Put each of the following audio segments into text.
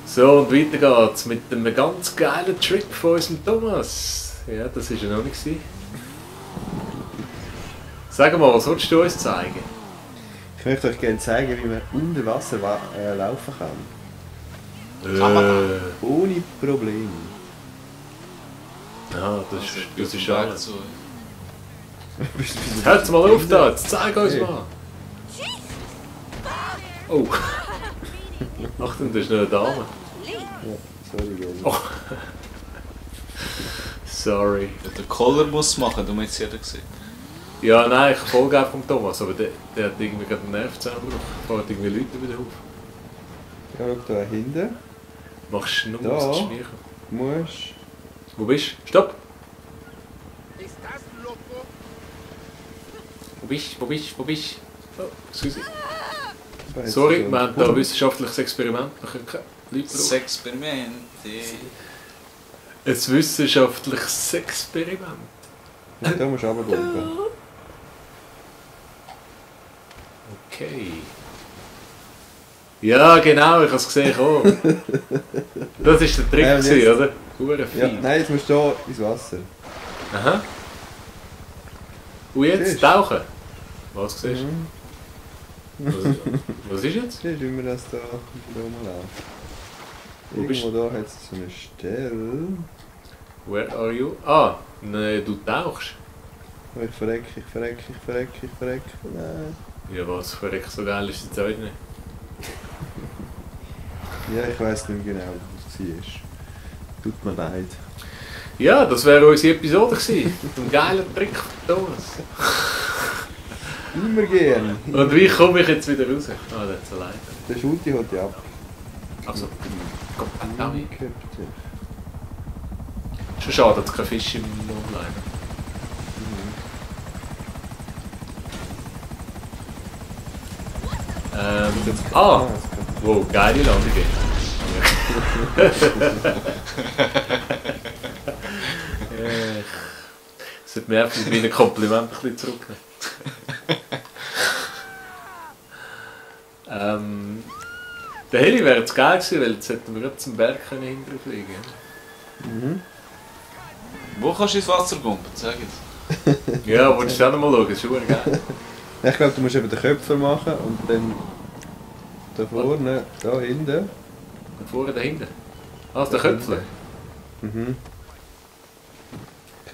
So, und weiter geht's mit einem ganz geilen Trick von unserem Thomas. Ja, das war er noch nicht. Sag mal, was willst du uns zeigen? Ich möchte euch gerne zeigen, wie man unter Wasser laufen kann. Ohne Probleme. Ja, das ist alles. Hört's mal auf da, jetzt zeig uns mal. Oh. Achtung, das ist noch eine Dame. Ja, sorry, gerne. Oh. Sorry. Der Koller muss machen, du meinst jeder gesehen. Ja, nein, ich folge auch vom Thomas, aber der hat irgendwie gerade einen Nervenzusammenbruch. Fährt irgendwie Leute wieder auf. Ja, schau da hinten. Machst du nur Da. was schmieren? Musst. Wo bist du? Stopp! Wo bist du? Wo bist du? Oh, excuse. Sorry, wir haben da ein wissenschaftliches Experiment. Da können keine Leute Das drauf. Experiment. Ein wissenschaftliches Experiment. Ja, da musst du runtergumpen. Okay. Ja, genau, ich habe es gesehen. Oh. Das war der Trick, Ja, und jetzt- oder? Hure Ja, viel. nein, jetzt musst du hier ins Wasser. Aha. Und jetzt Siehst? tauchen. Was siehst du? Mhm. Was ist jetzt? Siehst du, wie man das da rumläuft? Wo bist Irgendwo da hat es so eine Stelle. Where are you? Ah, nein, du tauchst. Oh, ich verrecke. Nein. Ja, was verreckt so geil ist jetzt auch nicht. Ja, ich weiss nicht mehr genau, was es war. Tut mir leid. Ja, das wäre unsere Episode gewesen. Ein geiler Trick von Thomas. Immer gern. Und wie komme ich jetzt wieder raus? Ah, das ist allein. Der Schutti holt dich ab. Also, komm, Tommy. Köpfchen. Schon schade, dass kein Fisch im Mund bleiben. Ah! Wow, geile Landung. Es sollte mir einfach mit meinen Komplimenten ein bisschen zurücknehmen. Der Heli wäre jetzt geil gewesen, weil jetzt hätten wir gerade zum Berg hinterher fliegen können. Wo kannst du ins Wasser gumpen? Sag jetzt. Ja, willst du auch noch mal schauen? Das ist schon geil. Ich glaube, du musst eben den Köpfer machen und dann da vorne, da hinten. Da vorne, da hinten. Ah, das ist der Köpfler. Mhm.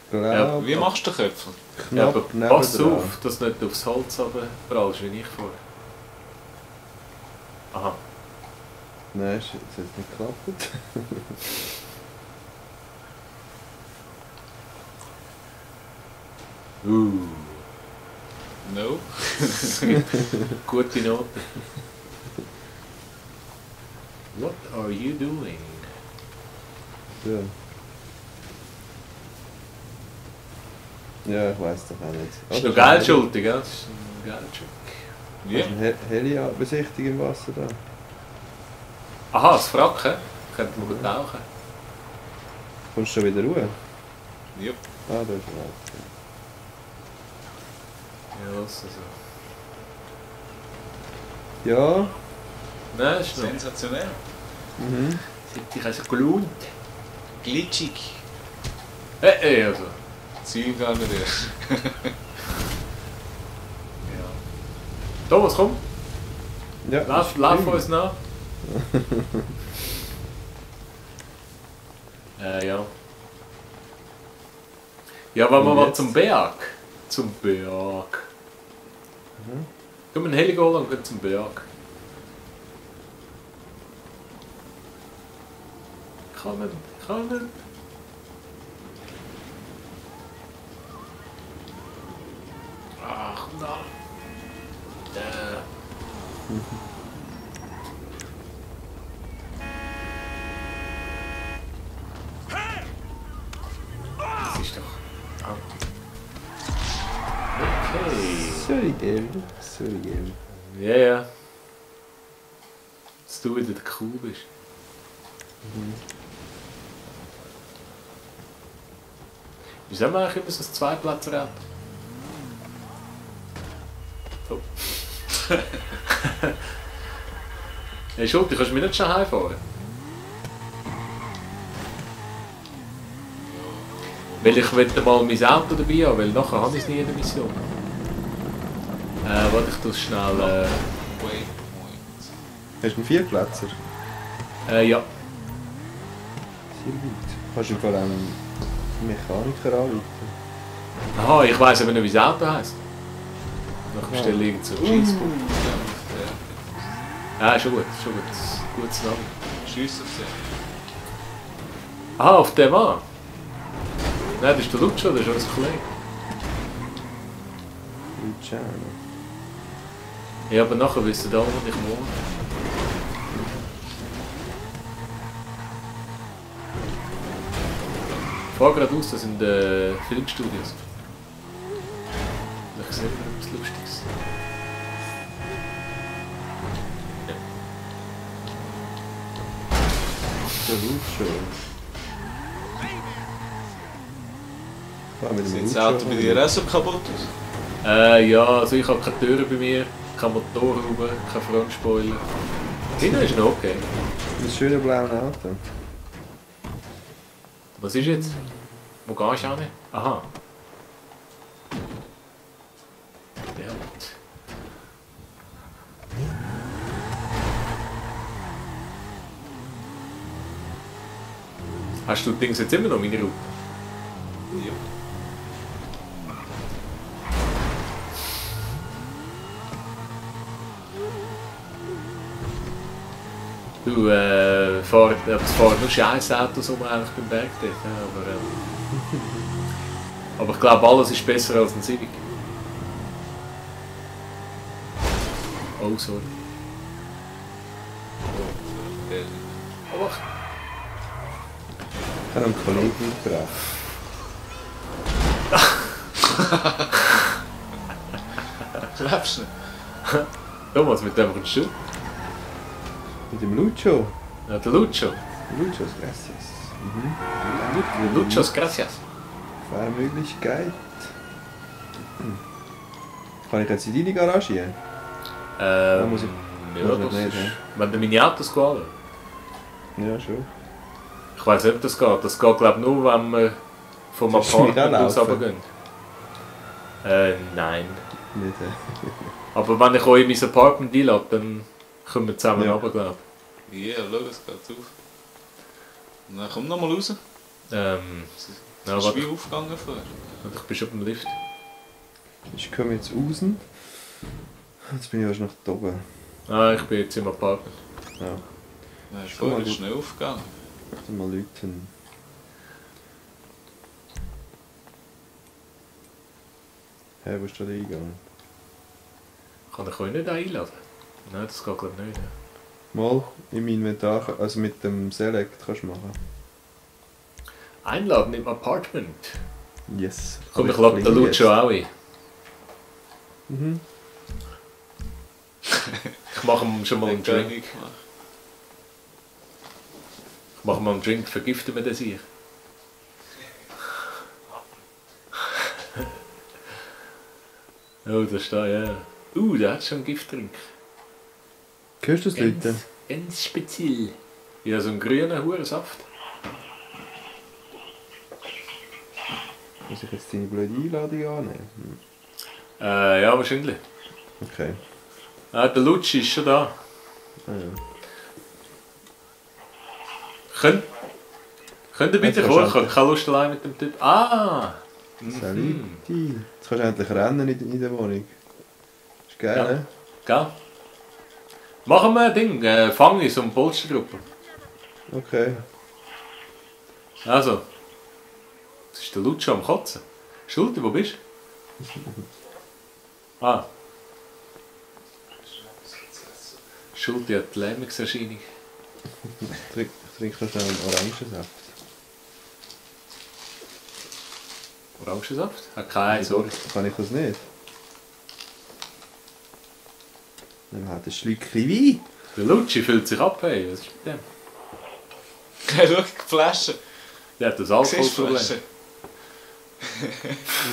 Ich Ja, glaube, Wie machst du den Köpfel? Ja, aber knapp pass nebendran. auf, dass du nicht aufs Holz prallst, wie ich vorher. Aha. Nein, es hat nicht geklappt. No. Gute Note. What are you doing? So. Ja, ich weiß doch auch nicht. Das ist noch geil schuldig, gell? Das ist ein geiler Trick. Ja. Ein Heli besichtigen im Wasser da. Aha, das Fracken. Könnte man gut tauchen. Kommst du schon wieder ruhe? Ja. Ah, da ist er auch. Ja, was also. Ja. Nein, ist noch. Sensationell. Mhm. Sie hat sich also gelohnt. Glitschig. Also. Ziel gar nicht erst. Ja. Thomas, komm. Ja, Lauf uns nach. Ja. Ja, wollen wir Und mal jetzt? zum Berg. Zum Berg. Mhm. Können wir einen Heli holen und gehen zum Berg. Kommen. Ach, na. Das ist doch... Ah. Okay. Sorry, gell. Ja, ja. Dass du wieder der Kuh bist. Wieso haben wir eigentlich immer so ein Zweiplätzer-Rennen? Oh. Hey Schulti, kannst du mich nicht schnell heimfahren? Weil ich möchte mal mein Auto dabei haben, weil nachher habe ich es nie in der Mission. Warte, ich tue es schnell. Waypoint. Hast du einen Vierplätzer? Ja. Sehr gut. Kannst du im Fall auch einen Mechaniker anrufen? Aha, ich weiss aber nicht, wie das Auto heisst. Nachher stelle ich irgend so einen Scheisspunkt. Ja, schon gut, schon gut. Gutes Name. Schiess auf sie. Aha, auf dem Mann. Nein, das ist der Lucio, das ist unser Kollege. Luciano. Ja, aber nachher wissen alle, wo ich wohne. Fahr gerade aus, das sind Filmstudios. Ich sehe etwas Lustiges. Ja. Der Lucio. Mit dem Sieht das Auto bei dir auch so kaputt aus? Ja, also ich habe keine Türen bei mir, kein Motorhaube, kein Frontspoiler. Hinten ist noch okay. Das schöne blaue Auto. Was ist jetzt? Wo gehst du hin? Aha. Ja. Hast du die Dings jetzt immer noch, meine Route? Ja. Du, es fahren nur scheiß Autos eigentlich beim Berg dort, ja, aber ich glaube, alles ist besser als ein Civic. Oh, sorry. Aber Ich habe einen Kollegen mitgebracht. Lebst du nicht? Thomas, mit dem kommst du? Mit dem Lucio. Ja, der Lucio. Lucios Gracias. Lucios Gracias. Fahrmöglichkeit. Kann ich jetzt in deine Garage gehen? Muss ich- ja, muss das nicht, ist, ja. wenn du meine Autos gehst. Ja, schon. Ich weiss nicht, ob das geht. Das geht, glaube ich, nur, wenn wir vom Sollst du mich Apartment aus anlaufen? runtergehen. Nein. Nicht, Aber wenn ich euch in mein Apartment einlade, dann können wir zusammen Ja. runter, glaube Ja, schau, es geht auf. Und dann komm noch mal raus. ich. Das Ja, ist warte, wie aufgegangen vorher. ich bin schon beim Lift. Ich komme jetzt raus. Jetzt bin ich erst nach da oben. Ah, ich bin jetzt im Apartment. Ja. Nein, Schon vorher mal ist gut. schnell aufgegangen. Warte mal läuten. Hey, wo ist da der Eingang? Kann ich euch nicht einladen? Nein, das geht, glaube ich, nicht. Ja. Mal im Inventar, also mit dem Select kannst du machen. Einladen im Apartment. Yes. Komm, Aber ich lade den klinge Lucio jetzt. auch ein. Mhm. Ich mache ihm schon mal einen Den Drink. König gemacht. Ich mache mal einen Drink, vergiften wir den sich. Oh, da steht, ja. Der hat schon einen Gifttrink. Hörst du das, Leute? Ganz speziell. Ja, so einen grünen Hurensaft. Muss ich jetzt deine blöde Einladung annehmen? Ja, wahrscheinlich. Okay. Der Lutsch ist schon da. Ah, ja. Könnt ihr bitte Jetzt kommen? kannst Ich du habe keine Lust allein mit dem Typ. Ah! Saliti. Jetzt kannst du endlich rennen in der Wohnung. Ist geil, Ja. ne? Gell? Machen wir ein Ding. Fangen wir so eine Polstergruppe. Okay. Also. Das ist der Lutsch am Kotzen. Schulti, wo bist du? Ah. Schulti hat die Lähmungserscheinung. Ich trinke noch schnell einen Orangensaft. Orangensaft? Hat keine Sorge. Kann ich das nicht? Dann hat ein Schlückchen Wein. Der Lutschi fühlt sich ab, hey. Was ist mit dem? Schau, die Flasche. Der hat das Siehst du die Alkoholproblem. Flasche?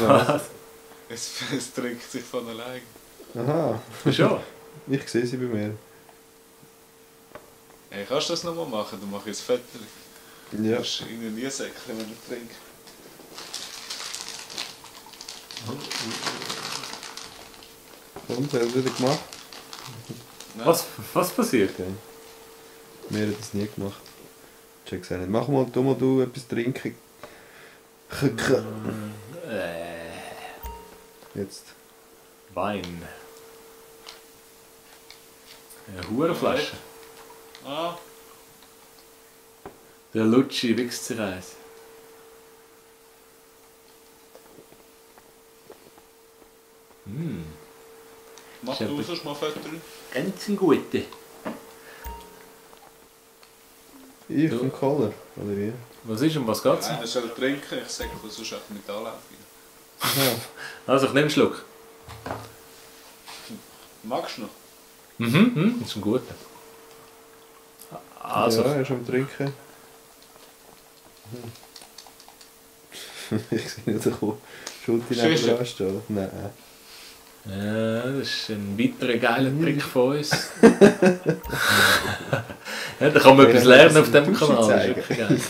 Was? Es trinkt sich von allein. Aha. Schon? Ich sehe sie bei mir. Hey, kannst du das nochmal machen? Dann mache ich ein Foto. Du Ja. musst in ein Säckchen, wenn du trinkst. Und, hast du wieder gemacht? Was passiert? Okay. Wir haben das nie gemacht. Check's auch nicht. Mach mal, tu mal du etwas trinken. Jetzt. Wein. Eine Hurenflasche. Ah, Der Lutschi wächst sich eins. mach Ist du etwas- sonst mal Fötter. Ganz ein guter. Ich Du. vom Koller, oder wie? Was ist und was geht's? Nein, er soll trinken, ich sage, was sonst einfach mit anlaufen. Ja. Also, ich nehme einen Schluck. Magst du noch? Das ist ein guter. Also, Ja, er ist am Trinken. Ich sehe nicht, so Schulti neben dran stehen. Nein. ja, das ist ein weiterer geiler Trick von uns. Ja, da kann man etwas lernen auf dem Kanal. Das ist wirklich geil.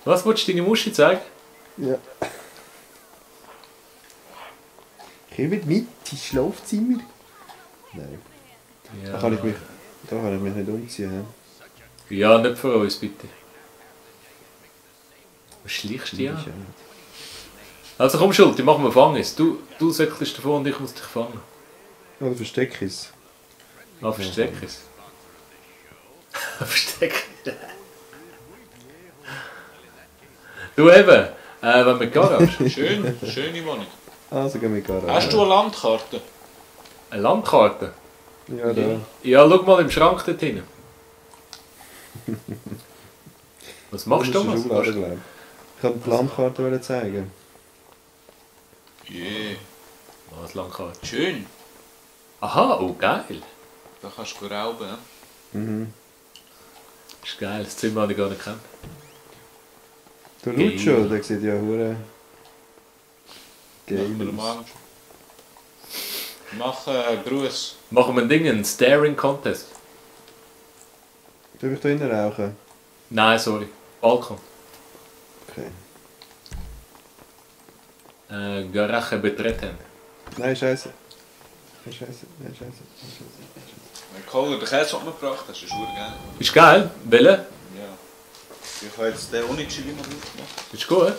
Was willst du deine Muschi zeigen? Ja. Komm mit ins Schlafzimmer. Nein, Ja, da kann ich mich nicht umziehen. ja, nicht für uns, bitte. Was schleichst du Ja. an? Also komm, Schulti, machen wir Fanges. Du säckelst davon und ich muss dich fangen. Oder versteck es. Ah, versteck es. Versteck. Du eben, wenn wir Garage. Schön, schöne Wohnung. Also gehen wir gar Hast du eine Landkarte? Eine Landkarte? Ja, da. Ja, schau mal im Schrank dort hinten. Was machst du, Das ist Thomas? eine Schublade, glaub ich. Ich wollte die Landkarte zeigen. Yeah. Was Landkarte? Schön. Aha, oh geil. Da kannst du rauben. Mhm. Das ist geil, das Zimmer habe ich gar nicht gekannt. Der Geil. Lucio, der sieht ja hure geil Machen wir mal. aus. Mach Gruß. Machen wir ein Ding, einen Staring Contest. Darf ich da drinnen rauchen? Nein, sorry. Balkon. Okay. Garache betreten. Nein, scheiße. Nein, scheiße. Kohler, der Käse, den du mitgebracht hast, ist verdammt geil. Ist geil? Welche? Ja. Ich habe jetzt den ohne Chili noch drauf gemacht. Ist gut.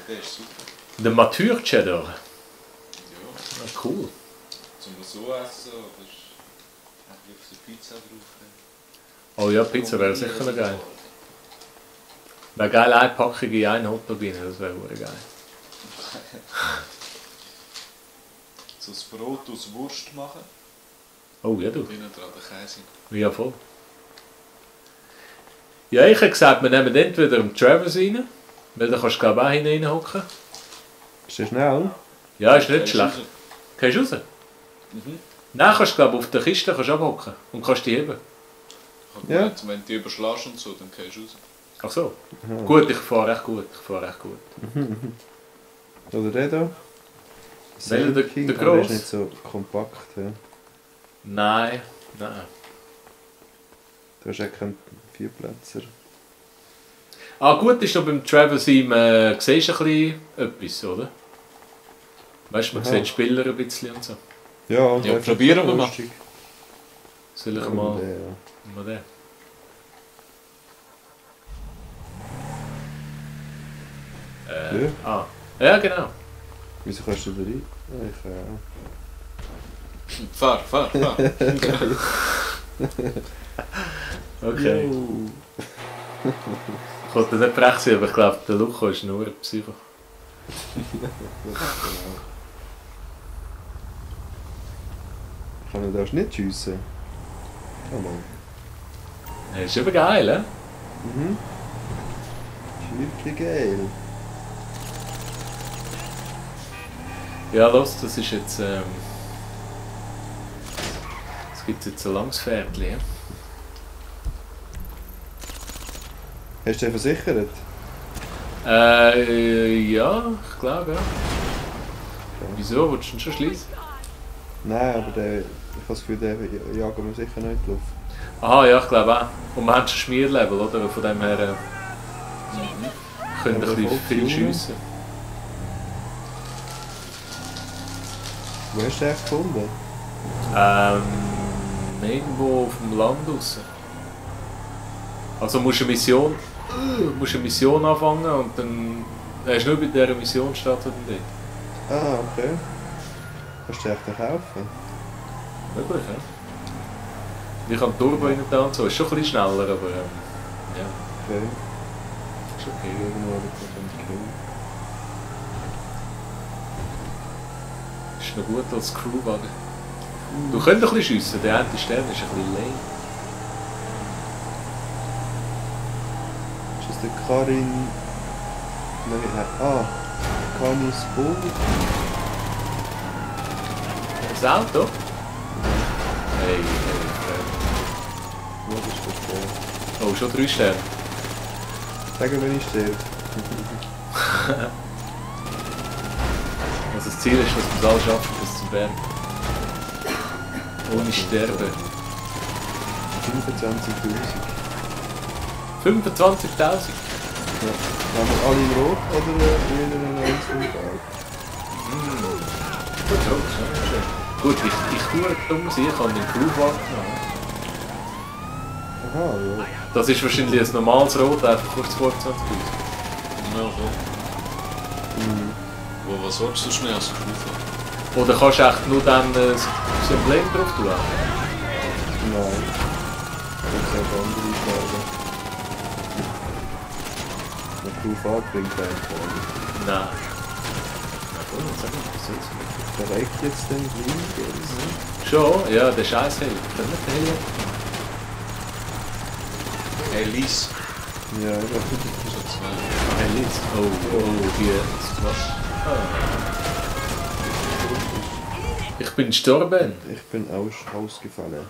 Der ist super. Der Mature Cheddar. Ja. Ah, cool. Zum so essen oder ein bisschen auf die Pizza drauf. Oh ja, Pizza wäre sicher noch geil. Wäre geil, eine Packung in einen Hotdog rein, das wäre verdammt geil. So das Brot aus Wurst machen. Oh ja, du. Innen dran der Käse. Ja, voll. Ja, ich habe gesagt, wir nehmen entweder einen Travis rein, weil da kannst du glaube ich auch hineinhocken. Ist der schnell? Ja, ist nicht Gehst schlecht. raus. Gehst du raus? Mhm. Nein, kannst du glaube ich auf der Kiste kannst du abhocken und kannst die heben. Ich habe Ja. gemeint, wenn du die überschlägst und so, dann gehst du raus. Ach so. Aha. Gut, ich fahre recht gut. Oder der da? Welcher, der King, gross? aber der ist nicht so kompakt. Ja. Nein. Du hast ja keinen Vierplätzer. Ah, gut ist noch beim Travis siehst du ein bisschen etwas, oder? Weißt du, man Aha. sieht die Spieler ein bisschen und so. Ja, und Ja, der ist probieren wir mal. lustig. Soll ich Ja, mal der, ja. mal den? Ja. Ah. Ja, genau. Wieso kannst du da rein? Ja, Fahr. Okay. Jo. Ich wollte nicht frech sein, aber ich glaube, der Luca ist nur ein Psycho. Kann man das nicht schiessen? Oh Mann. Das ist eben geil, he? Mhm. Ist wirklich geil. Ja, los, das ist jetzt. Es gibt jetzt ein langes Pferdchen. he? Hast du den versichert? Ja, ich glaube, ja. Wieso? Willst du ihn schon schließen? Nein, aber der, ich habe das Gefühl, der jagen wir sicher nicht drauf. Aha, ja, ich glaube auch. Und wir haben schon Schmierlevel, oder? Von dem her können wir Aber ein bisschen voll viel Tuner. schiessen. Wo hast du den gefunden? Irgendwo auf dem Land raus. Also musst du eine Mission anfangen und dann hast du nur bei dieser Mission startet und dort. Ah, okay. Kannst du den kaufen? Möglich, ja. Ich habe Turbo rein da und so, ist schon ein bisschen schneller, aber ja, Okay. ist okay. Irgendwo habe ich den Kill. Ist noch gut als Crewwagen. Du könntest ein bisschen schiessen, der eine Stern ist ein bisschen lame. Ist das der Karin... Nein, ah! Canis Bull? Das Auto? Hey. Wo ist das der? Oh, schon 3 Sterne. Sagen, wenn ich sterbe. Also das Ziel ist, dass wir es alle schaffen bis zum Berg. Ohne Sterben. 25.000. 25.000? Ja. Haben wir alle in Rot oder jeder in Einzelfall? Gut, so, schön. Gut, ich tue dumm sein, ich kann den Crewwagen haben. Aha, ja. Das ist wahrscheinlich ein normales Rot, einfach kurz vor 20.000. Ja, so. Mhm. Was willst du schnell als Crew? Oder kannst du echt nur dann das Emblem drauf tun? Nein. Das sind andere Farben. Eine Crew-Farbe bringt einfach nicht. Nein. Na gut, dann sag ich, was soll's? Der reicht jetzt den Grün, Schon? Ja, der scheiß Heli. Kann nicht der Heli? Hey, Lies. Ja, ja. So 2. Heli? Oh, hier. Was? Ah. Ich bin gestorben. Ich bin ausgefallen.